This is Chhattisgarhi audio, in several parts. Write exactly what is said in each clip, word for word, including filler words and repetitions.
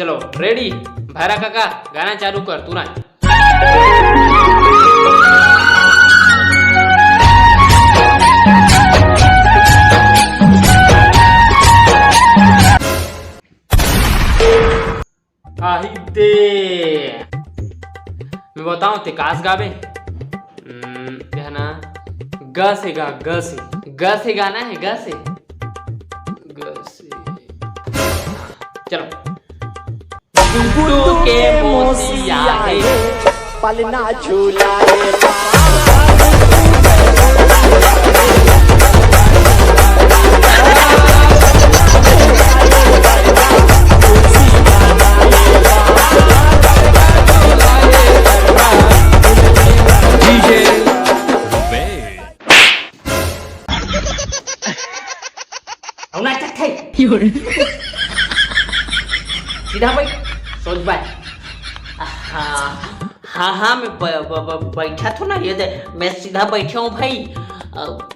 चलो, रेडी? भैरा काका, गाना चालू कर तुरंत। आही दे। मैं बताऊं ते कास गाबे? हम्म, ते है ना, ग से गा, ग से। ग से गाना है, ग से। ग से। चलो। गुड्डू के मौसी आए। पलना झूला रे। अउ नाचत है। सीधा बैठ, सोच बाय। हाँ, हाँ, हाँ, मैं ब-, ब-, ब-, बैठा थो ना, ये दे, मैं सीधा बैठा हूँ भाई। अब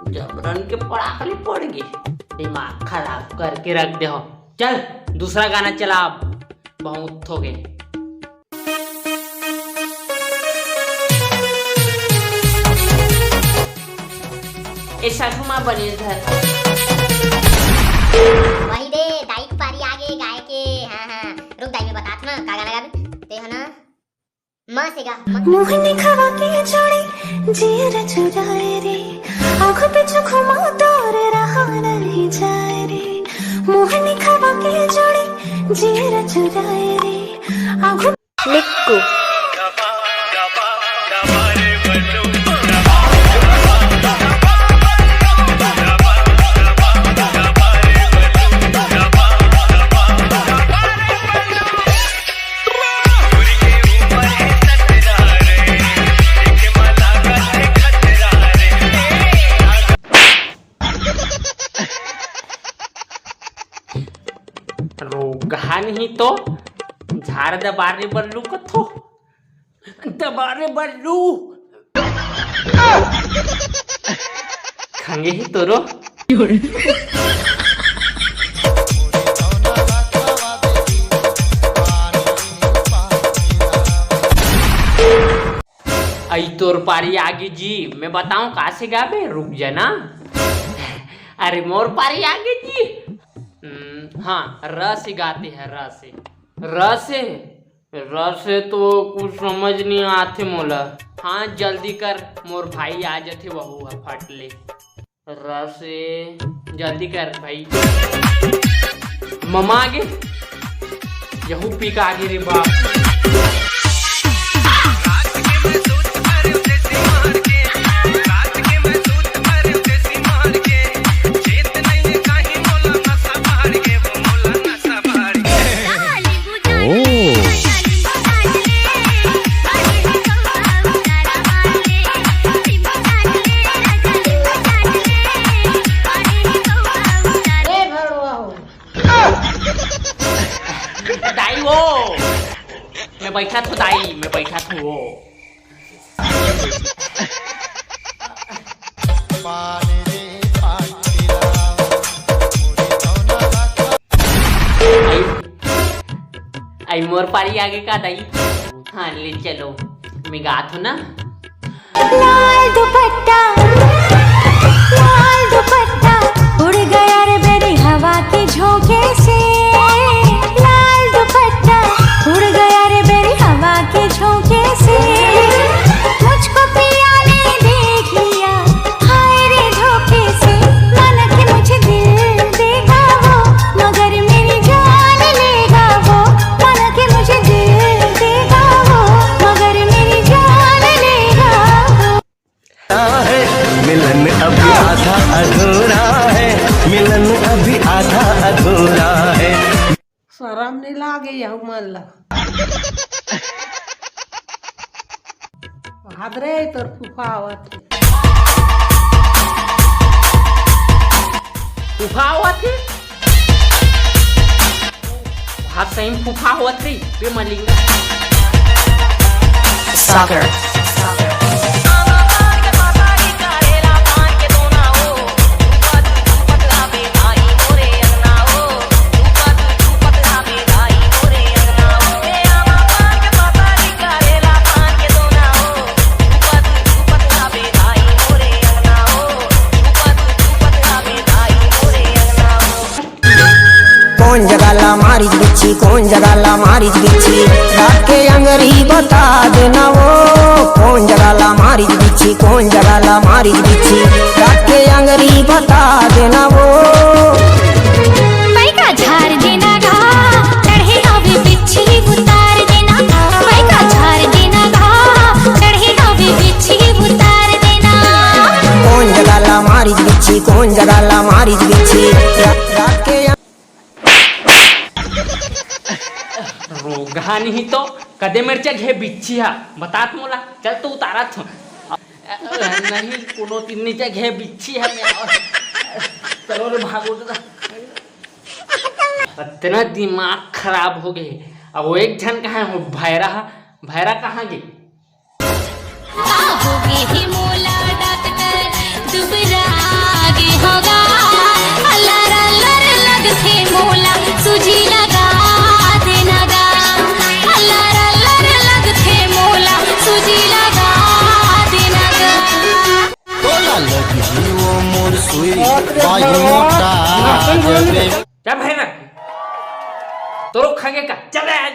जबरन के पड़ाक ले पड़ गए, दिमाग खराब करके रख दे हो। चल, दूसरा गाना चला, अब बहुत हो गए। ए सासू माँ बने धर। वही दे, दाई के पारी आगे गाय के। हाँ, हाँ, रुक दाई, मैं बतात ना, का गाना गाबे? ते हो ना, माँ से गा, माँ। मुँह दिखावा के जोड़ी जियर चुराए रे, आँखों पे चुखुमा तोर रहा नहीं जाए रे। मुँह दिखावा के जोड़ी जियर चुराए रे, आँखों मिक्कू। रोगहा नहीं तो झाड़ दबारे बल्लू कथो। दबारे बल्लू। खंगे ही तोरो। आई तोर पारी आगे जी, मैं बताऊं का से गाबे, रुक जा ना। अरे मोर पारी आगे जी। हम्म, हाँ, र से गाते हैं, र से। र से, र से तो कुछ समझ नहीं आथे मोला। हाँ, जल्दी कर, मोर भाई आ जथे, वहू ह फट ले। र से जल्दी कर भाई। ममा आगे, यहू पिक आगे रे बाप। दाई वो, मैं बैठा थो दाई, मैं बैठा थो वो। आई, आई मोर पारी आगे का दाई? हाँ, ले चलो, मैं गात हूँ ना। लाल दुपट्टा, लाल दुपट्टा, उड़ गया रे मेरी हवा के झोंके से। लाल दुपट्टा, उड़ गया रे मेरी हवा के झोंके से। मुझको पिया ने देख लिया, हाय रे धोखे से। माना कि मुझे दिल देगा वो, मगर मेरी जान लेगा वो। माना कि मुझे दिल देगा वो, मगर मेरी जान लेगा वो। है, मिलन अभी आधा अधूरा है, मिलन अभी आधा अधूरा है। शरम नहीं लागे यहू मन ला? हादरे तोर फूफा आवत हे। फूफा आवत हे? हाथ सही में फूफा आवत रे, बे मलिंगा। Soccer। कोन जगह ला मारिच बिच्छी, कोन जगह ला मारिच बिच्छी, रख के अंगरी बता देना वो। कोन जगह ला मारिच बिच्छी, कोन जगह ला मारिच बिच्छी, रख के अंगरी बता देना वो। पैका झार देना गा, चढ़े हवे बिच्छी उतार देना। पैका झार देना गा, चढ़े हवे बिच्छी उतार देना। कोन जगह ला मारिच बिच्छी, कोन जगह ला मारिच बिच्छी, रख, रख के रोगहा नहीं तो कदे मेर जगह बिच्छी हा, बतात मोला, चल तो उतारत हो। अ, अ, नहीं, कोनो तीन नीचे घे बिच्छी है मैं। चलो रे, भागो तो। इतना दिमाग खराब हो गए। अब वो एक झन कहाँ है, वो भैरा हा? भैरा कहाँ गे? का होगे हे मोला डॉक्टर, दुबरा गे होगा। अलर अलर लगथे मोला, सूजी लगा देना गा। अलर अलर लगथे मोला, सूजी लगा देना गा। तोला लगही वो मोर सुई, बाही मोटा देबे। जा भैरा, तोरो खा गे का? चल रे, आज।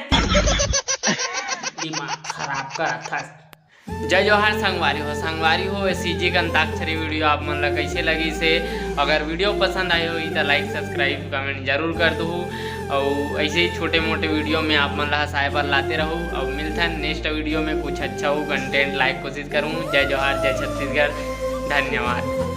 दिमाग खराब करत हस। जय जोहार संगवारी हो, संगवारी हो, ये सीजी के अंताक्षरी वीडियो आप मन ला कैसे लगिस हे? अगर वीडियो पसंद आए होही त लाइक, सब्सक्राइब, कमेंट जरूर कर दू। अउ ऐसे ही छोटे मोटे वीडियो में आप मन ला हंसाए बर लाते रहू। अउ मिलथन नेक्स्ट वीडियो में, कुछ अच्छा हो कंटेंट लाए के कोशिश करूँ। जय जोहार, जय छत्तीसगढ़, धन्यवाद।